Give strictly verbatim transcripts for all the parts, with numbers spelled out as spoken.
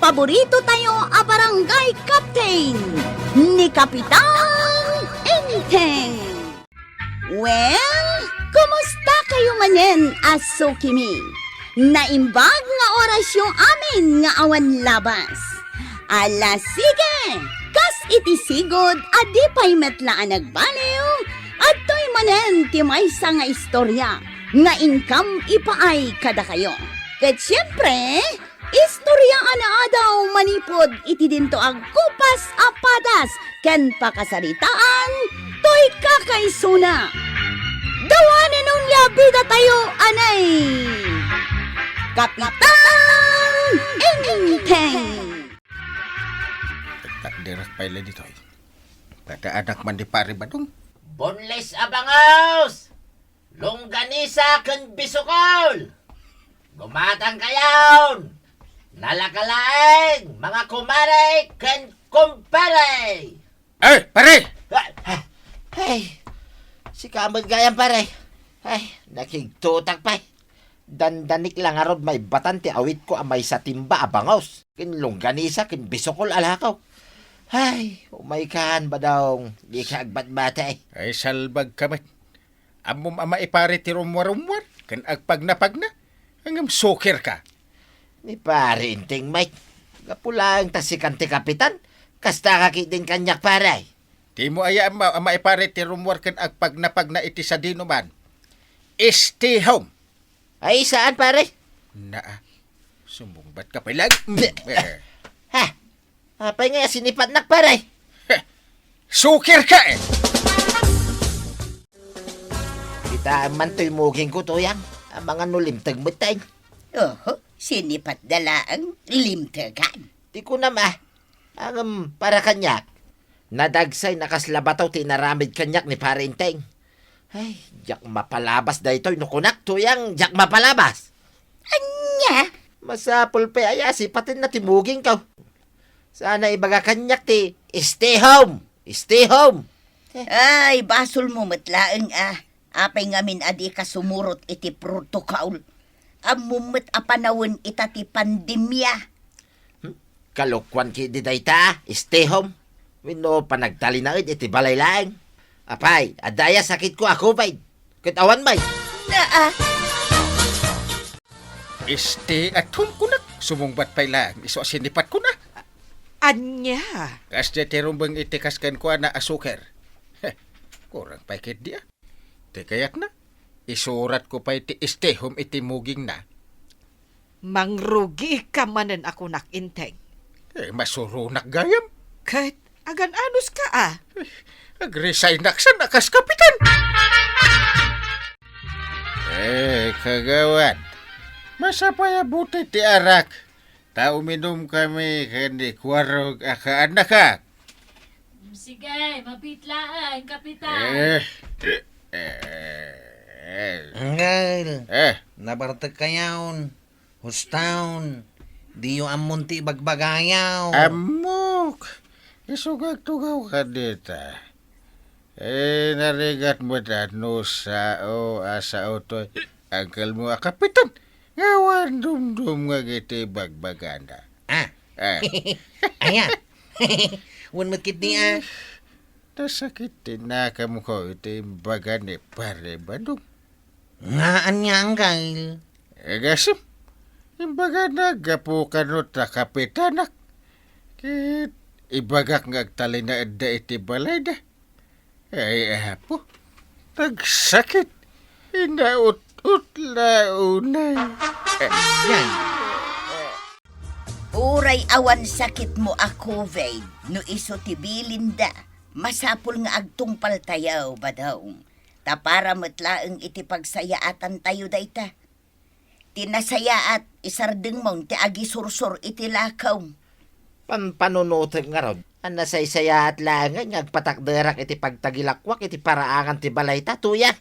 paborito tayo a barangay captain, ni Kapitan Enteng. Well, kumusta kayo manen a sukimi? Naimbag nga orasyo amin nga awan labas. Ala, sige! Kas iti sigud a di pay met la a nagbaliw, adtoy manen ti maysa nga istorya nga inkam ipaay kadakayo. Ket siempre, istorya a naadaw manipud iti dinto a gupas a padas ken pakasaritaan toy kakaisuna. Dawanen onia bidatayo anay Kapitan Enteng. Takderak pay la ditoy. Padaanakman di Pare Badong. Boneless a bangus! Longganisa ken bisukol! Gumatang kayon! Nalakalaeng, mga kumare ken kumpare! Eh, pare! Ah, ah, ay, sika met gayam, pare. Ay, nakigtutak pay. Dandanik la ngarud maibatan ti awitko a maysa timba a bangus, ken longganisa, ken bisukol a lakaw. Ay, umaykan, Badong, dika agbatbati. Ay, salbagka met. Ammom a maipare ti rumwarumwar ken agpagnapagna, ngem sukerka. Ni Pare Enteng met, gapu laeng ta sikan ti kapitan, kasta ka ketdin kaniak, pare. Dimo aya ammo a maipare ti rumwar ken agpagnapagna iti sadino man. Stay home. Ay, saan, pare? Naa, sumungbat ka pay laeng. Ha? Apay ngay a sinipatnak, pare? Heh, suker ka, eh! Kitaem man toy mugingko, Tuyang. Amangan no limteg met, tay. Oho, sinipatda laeng, limtegan. Ti kunam, ah. Ngem para kaniak, nadagsay a kasla bato ti inaramid kaniak ni Pare Enteng. Ay, diak mapalabas daytoy no kunak, Tuyang, diak mapalabas. Ania? Masapul pay aya a sipatenna ti mugingko. Sana ibaga kaniak ti, "Stay home! Stay home!" Ay, basolmo met laeng a. Apay ngamin a dika sumurot iti protocol? Ammom met a panawen ita ti pandemia. Hmm? Kalokuan ketdi dayta, stay home. Wenno panagtalinaed iti balay laeng. Apay, adda aya sakitko a covid? Ket awan met. Naa. Stay at home kunak, sumungbat pay laeng isu a sinipatkon. Ania? Kasdiay ti rumbeng iti kas kenkuana a suker. Heh, kurang pay ketdi, ah. Ti kayatna, isuratko pay ti stay home iti mugingna. Mangrugika manen a kunak, Enteng. Eh, masuronak gayam. Ket agan-anuska, ah. Eh, agresignak san a kas kapitan. Eh, kagawad, masapay a butay ti arak. Ta uminumkami ken ni Kuarog a kaannakak. Sige, mabit laeng, Kapitan. Eh, eh, eh. Anggal, eh, nabartek kayon, huston, diyo ammon ti ibagbagayo. Ammok, isugagtugaw ka dita. Eh, narigat met a no sao a sao toy angkelmo a kapitan. Nga awan dumdumngeg iti bagbagana. Ah. Ah. Aya. Wen met ketdi, ah. Nasakit ti nakamko iti imbaga ni Pare Badong. Nga ania, anggal? Agasem, imbagana gapu kano ta kapitanak. Ket ibagak nga agtalinaedda iti balayda. Ay, Apo, nagsakit. Inaut-ut la unay. Yan. Uray awan sakitmo a covid, no isu ti bilinda, masapul nga agtungpaltayo, Badong. Ta para met laeng iti pagsayaatantayo dayta. Ti nasayaat, isardengmo ti agisursor iti lakaw. Panpanunotek ngarud a nasaysayaat laengen nga agpatakderak iti pagtagilakwak iti paraangan ti balayta, Tuyang.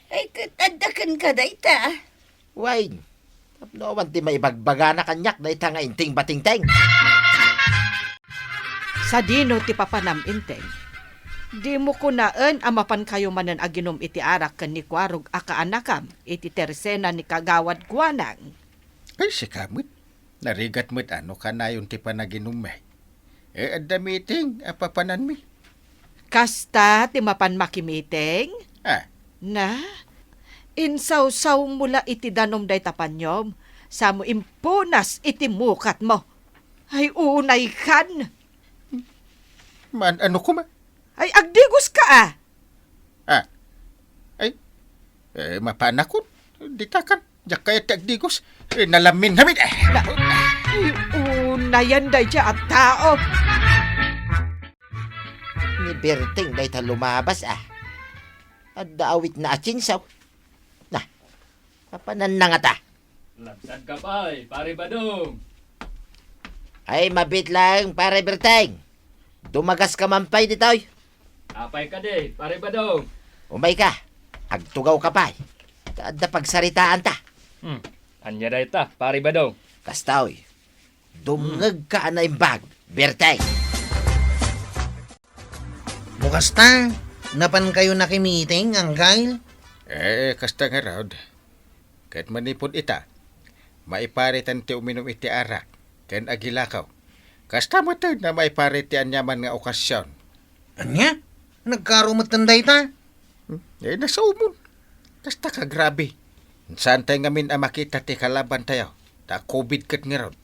Ay, ket adda kenka dayta. Wen, tapno awan ti maibagbagana kaniak dayta nga Enteng Batingteng. Sadino ti papanam, Enteng? Dimo kunaen a mapankayo manen aginum iti arak ken ni Kuarog a kaanakam iti tersena ni Kagawad Guanang. Ay, sika met. Narigat met a no kanayon ti panaginummi. E, adda meeting a papananmi. Kasta ti mapan makimiting? Ah. Na? Insawsawmo la iti danum dayta paniom, sa mo impunas iti mukatmo. Ay, unaykan! Maan-ano koma? Ay, agdigoska, a! Ah. Ay, e, mapanakon. Ditakan. Diak kayat ti agdigos. E, nalamin ngamin, e. Na, ay, unayan dayta a tao. Ni Berteng dayta lumabas, a. Adda awitna a tsinsaw. Na, mapananna ngata. Labsadka pay, Pare Badong. Ay, mabiit laeng, Pare Berteng. Dumagaska man pay ditoy. Apay kadi, Pare Badong? Umayka. Agtugawka pay. Ta adda pagsaritaanta. Hmm. Ania dayta, Pare Badong? Kasta, oy. Dumngegka a naimbag, Berteng. No kasta, napankayo nakimiting, Anggal? E, kasta ngarud. Ket manipud ita, maiparitan ti uminum iti arak ken agilakaw. Kasta metten a maiparit ti aniaman nga okasion. Ania? Nagkaro metten dayta? Hmm? E, nasaomon. Kasta kagrabe. Saantay ngamin a makita ti kalabantayo. Ta covid ket ngarud.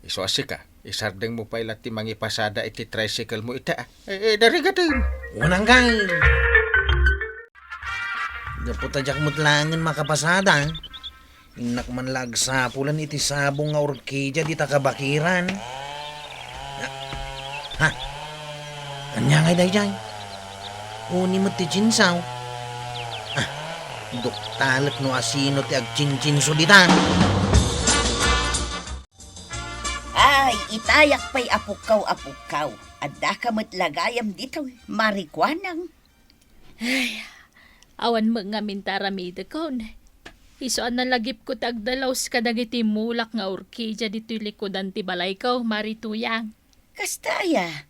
Isu a sika, isardengmo pay la ti mangipasada iti tricycle mo ita, a. E, e, narigaten. Unang kay. Gapu ta diak met laengen makapasada, innak man la agsapulen iti sabong nga orkidia dita kabakiran. Ha? Ania ngay daydiay? Uni met ti tsinsaw. Ah, duktalek no asino ti agtsintsinso dita. Ay, itayak pay a pukkaw a pukkaw. Addaka met la gayam ditoy, marikuanang. Ay, awan met ngamin ta aramidekon. Isu a nalagipko ti agdalaus kadagiti mulak nga orkidia ditoy likudan ti balayko, Mari Tuyang. Kasta aya?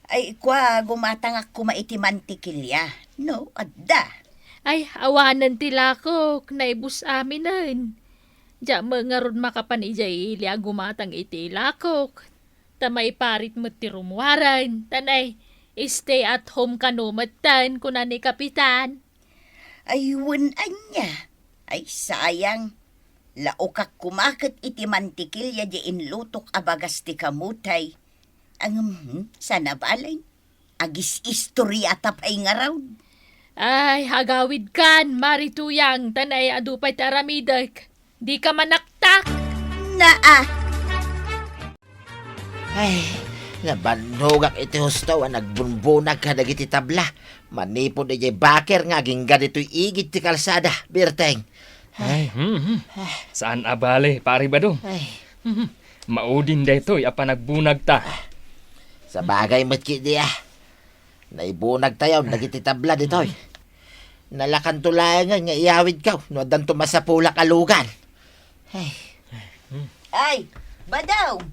Ay, kua, gumatangak koma iti mantikilya. No, adda. Ay, awanen ti lakok, naibus aminen. Diak met ngarud makapan idiay ili a gumatang iti lakok. Ta maiparit met ti rummuaren, ta nay, stay at home kano metten, kuna ni Kapitan. Ay, wen ania? Ay, sayang. Laukak koma ket iti mantikilya diay inlutok a bagas ti kamutay. Ngem, hmm, saan a bale? Agis-istoriata pay ngarud. Ay, agawidkan, Mari Tuyang, ta nay adu pay ti aramidek. Dika manaktak. Naa. Ay, nabannogak iti husto a nagbunbunag kadagiti tabla. Manipud idiay baker nga agingga ditoy igid ti kalsada, Berteng. Ay, mhm. Saan a bale, Pare Badong. Ay. Mhm. Maudin daytoy a panagbunagta. Sabagay met ketdi, a. Naibunagtayo dagiti tabla ditoy. Nalakanto laengen nga iyawidkayo no addanto masapulak a lugan. Ay. Ay, Badong,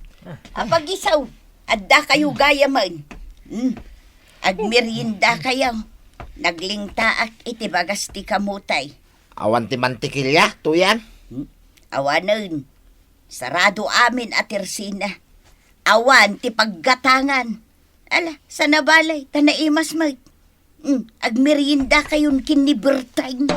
apag-isaw, addakayo gayamen. Hmm. Agmeriendakayo. Naglingtaak iti bagas ti kamutay. Awan ti mantikilya, Tuyang? Hmm. Awanen. Sarado amin a tersina. Awan ti paggatangan. Ala, saan a bale, ta naimas met. Hmm, agmeriendakayon ken ni Berteng.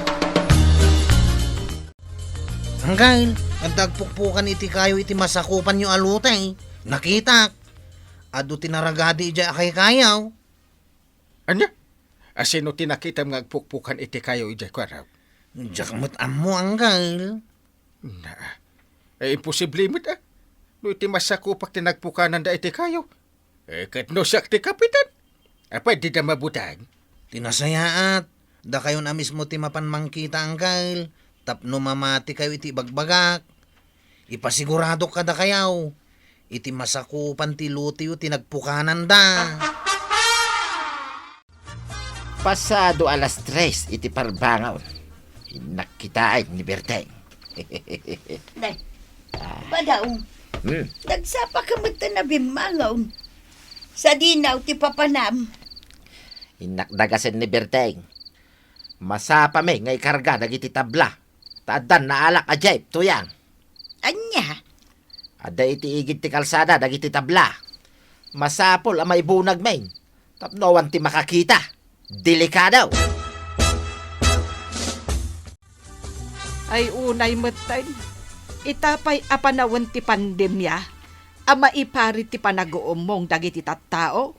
Anggayen, adda agpukpukan iti kayo iti masakupanyo a lote. Nakitak. Adu ti naragadi idiay a kaykayaw. Ania? Asino ti nakitam nga agpukpukan iti kayo idiay kuarab? Diak met ammo, Anggayen. Na, e, imposible met, a. No iti masakupak ti nagpukananda iti kayo, e, ket no siak ti kapitan, apay dida mabutang? Ti nasayaat, dakayon a mismo ti mapan mangkita, Anggayen, tapno mamatikayo iti ibagbagak. Ipasiguradok kadakayo, iti masakupan ti loteyo ti nagpukananda. Pasado alas tres iti parbangon, innak kitaen ni Berteng. Nay, Badong, hmm, nagsapaka met ta nabimmangon. Sadino ti papanam? Innak dagasen ni Berteng. Masapami nga ikarga dagiti tabla. Ta addan naalak a jeep, Tuyang. Ania? Adda iti igid ti kalsada dagiti tabla. Masapul a maibunag main tapno awan ti makakita. Delikado! Ay, unay metten, ita pay a panawen ti pandemia a maiparit ti panaguummong dagiti tattao.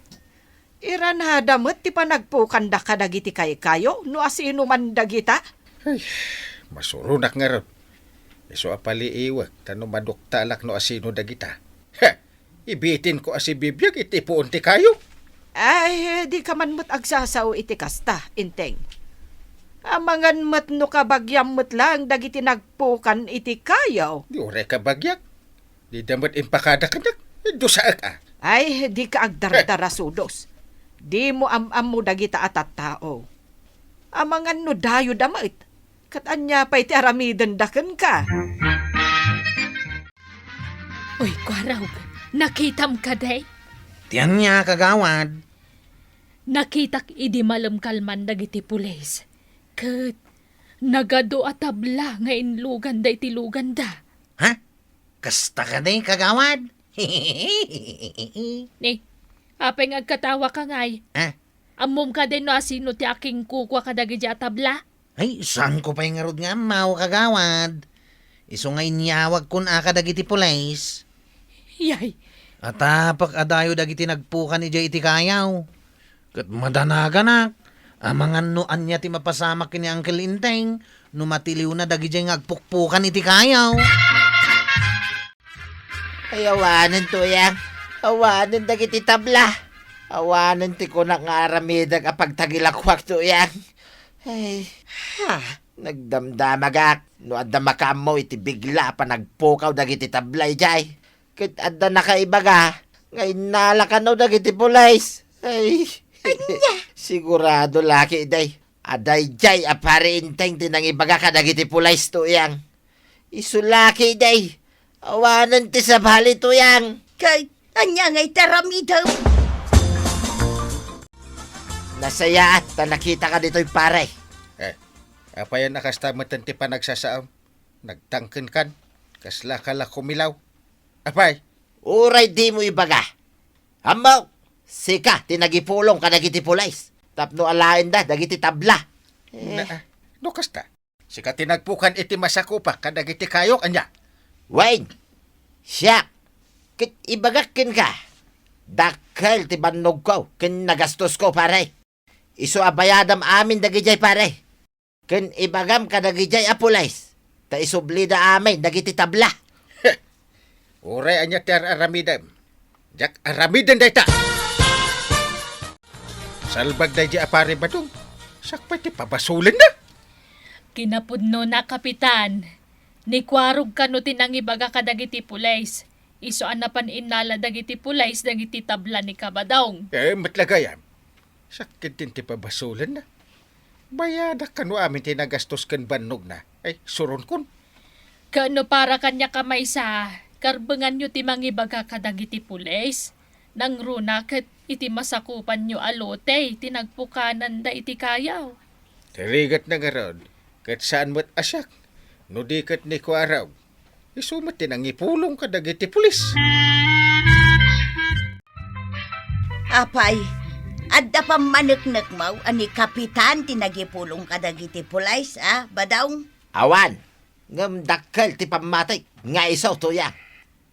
Iranada met ti panagpukanda kadagiti kaykayo no asino man dagita. Ay, masuronak ngarud. Isu a paliiwek ta no maduktalak no asino dagita. Ha! Ibitinko a sibibiag iti puon ti kayo. Ay, di ka man met agsasao iti kasta, Inteng. Amangan met no kabagiam met laeng dagiti nagpukan iti kayo. Di uray kabagiak. Dida met impakada kaniak. Dusaek a. Ay, di ka agdardarasudos. Dimo am-ammo dagita a tattao. Amangan no dayoda met. Ket ania pay ti aramidenda kenka? Uy, Kuarog, nakitam kadi? Ti ania, kagawad? Nakitak idi malemkalman dagiti pulis. Ket nagadu a tabla nga inluganda iti luganda. Ha? Kasta kadi, kagawad? Ni, apay nga agkatawaka ngay? Ha? Ammom kadi no asino ti akinkukua kadagiti a tabla? Ay, saanko pay ngarud nga ammo, kagawad. Isu nga inyawagkon a kadagiti pulis. Yay! Atapek a dayo dagiti nagpukan idiay iti kayaw. Ket madanaganak, amangan no ania ti mapasamak ken ni Uncle Inteng no matiliwna dagidiay nga agpukpukan iti kayaw. Ay, awanen, Tuyang. Awanen dagiti tabla. Awanen ti kunak nga aramidek a pagtagilakuak, Tuyang. Ay, ha, nagdamdamagak no adda makaammo iti bigla a panagpukaw dagiti tabla idiay. Ket adda nakaibaga nga innala kano dagiti pulis. Ay, ania? Sigurado la ketdi a daydiay a Pari Inteng ti nangibaga kadagiti pulis, Tuyang. Isu la ketdi. Awanen ti sabali, Tuyang. Kay, ania ngay ti aramidem? Nasayaat ta nakitaka ditoy, pare. Eh, apayen a kasta metten ti panagsasaom? Nagtangkenkan? Kaslaka la kumilaw? Apay? Uray dimo ibaga. Ammok, sika ti nagipulong kadagiti pulis tapno alaenda dagiti tabla. Eh. Na, no kasta, sika ti nagpukan iti masakupak kadagiti kayok, ania? Wen, siak, ket ibagak kenka, dakkel ti bannogko ken nagastosko, pare. Isu a bayadam amin dagidiay, pare. Ken ibagam kadagidiay a pulis, ta isublida amin dagiti tabla. Uray ania ti ar-aramidem, diak aramiden dayta. Salbag daydiay a Pari Badong, siak pay ti pabasolenna. Kinapudnona, Kapitan, ni Kuarog kano ti nangibaga kadagiti pulis. Isu a napan innala dagiti pulis dagiti tabla ni Kabadong. Eh, met la gayam. Siak ketdin ti pabasolenna. Bayadak kano amin ti nagastos ken bannogna. Ay, suronkon. Ket no para kaniak a maysa, karbenganyo ti mangibaga kadagiti pulis. Nangruna ket iti masakupanyo a lote ti nagpukananda iti kayaw. Tirigatna ngarud, ket saan met a siak, no di ket ni Kuarog. Isu met ti nangipulong kadagiti pulis. Apay, adda pammaneknekmo a ni Kapitan ti nagipulong kadagiti pulis, a, Badong? Awan, ngem dakkel ti pammatik nga isu, Tuyang.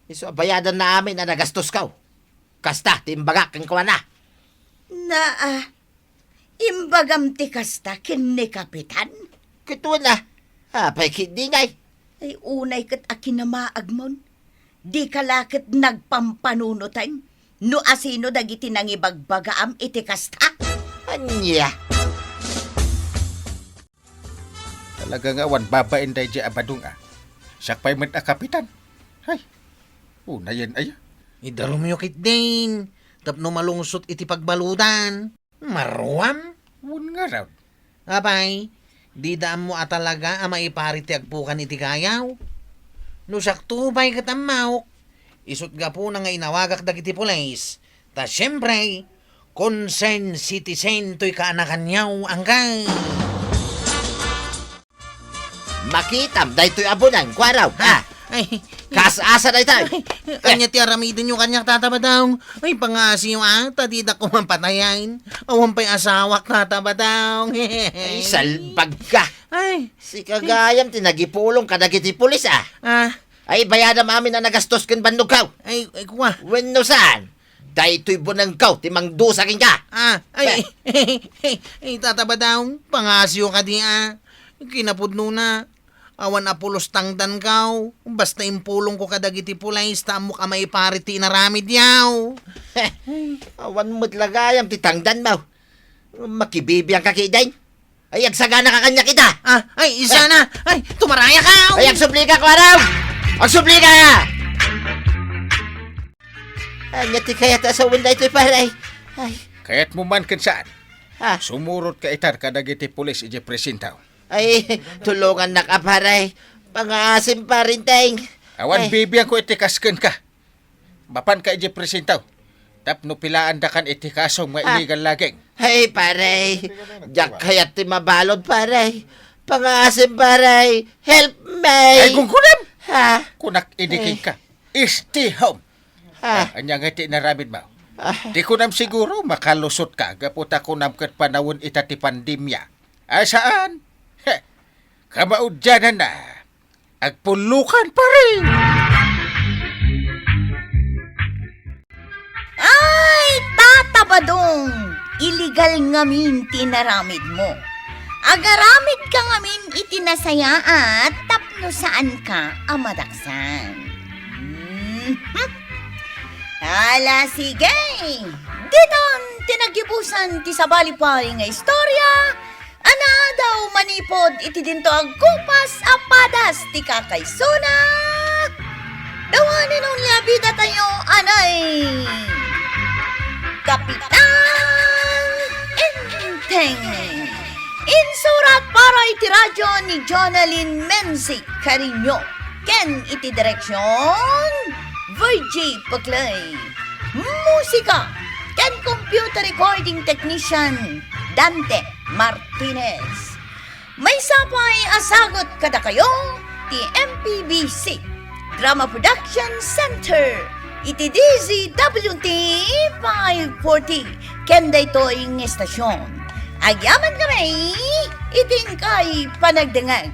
Isu a bayadanna amin a nagastosko. Kasta ti imbagak kenkuana. Na, a, imbagam ti kasta ken ni Kapitan? Ket wen a, apay ketdi ngay? Ay, unay ket a kinamaagmon. Dika la ket nagpampanunoten no asino dagiti nangibagbagaam iti kasta? Ania? Talaga nga awan babain daydiay a Badong a. Siak pay met a kapitan. Ay, unayen aya. Idarumyo ketdin, tapno malungsot iti pagbaludan. Maruam? Wen ngarud. Apay, dida ammo a talaga a maiparit ti agpukan iti kayaw? No siakto pay ket ammok, isut' gapuna nga inawagak dagiti pulis, ta siempre, concerned citizen toy kaanakanyo, angkay. Makitam daytoy a buneng, Kuarog, ha? Ay, Kas-asa dayta. Ay, ania ti aramidenyo kaniak, Tata Badong? Ay, pangngasiyo, a, ta dida koma patayen. Awan pay asawak, Tata Badong. Ay, salbag ka. Ay. Sika gayam ti nagipulong kadagiti pulis, a. Ah. Ay, bayadam amin a nagastos ken bannogkaw. Ay, ay, kua. Wenno saan? Daytoy bunengkaw ti mangdusa kenka. Ah, ay, Eh. ay, ay, Tata Badong, pangngasiyo kadi, a. Kinapudnona, awan a pulos tangdankaw. Basta impulongko kadagiti pulis ta ammok a maiparit ti inaramidyo. Awan met la gayam ti tangdanmo. Makibibiangka ketdin. Ay, agsaganaka kaniak ita. Ah, ay, isana. Ay, tumarayaka. Ay, agsublika, kuarang. Agsublika. Ania ti kayat a sawen daytoy, pare? Ay. Kayatmo man ken saan? Ah. Sumurotka ita kadagiti pulis idiay presinto. Ay, tulongannak a, pare. Pangngaasim, parenteng. Awan Ay. bibiangko iti kas kenka. Mapanka idiay presinto. Tapno pilaandakan iti kasom nga Ah. illegal logging. Ay, pare. Diak kayat ti mabalud, pare. Pangngaasim, pare. Help me. Ay, gunggunam! Ha? Kunak idi kenka. Stay home. Ah. Ay, ania ngay ti inaramidmo? Ah. Ti kunam siguro, makalusotka gapu ta kunam ket panawen ita ti pandemia. Ay, saan? He, kamaudiananna. Agpullokan, pare! Ay, Tata Badong! Illegal ngamin ti inaramidmo. Agaramidka ngamin iti nasayaat tapno saanka a madaksan. Mhm. Ala, sige! Ditan ti naggibusan ti sabali pay nga istorya, a naadaw manipud iti dinto agkupas a padas ti kakaisuna. Dawanen unay a bidatayo, anay, Kapitan Enteng. Insurat para iti radyo ni Jonalyn Menzi Cariño ken iti direksion, Virgie Peclay. Musika ken computer recording technician, Dante Martinez. Maysa pay a sagut kadakayo ti M P B C Drama Production Center iti D Z W T five forty ken daytoy nga estasion. Agyamankami iti inkay panagdengngeg.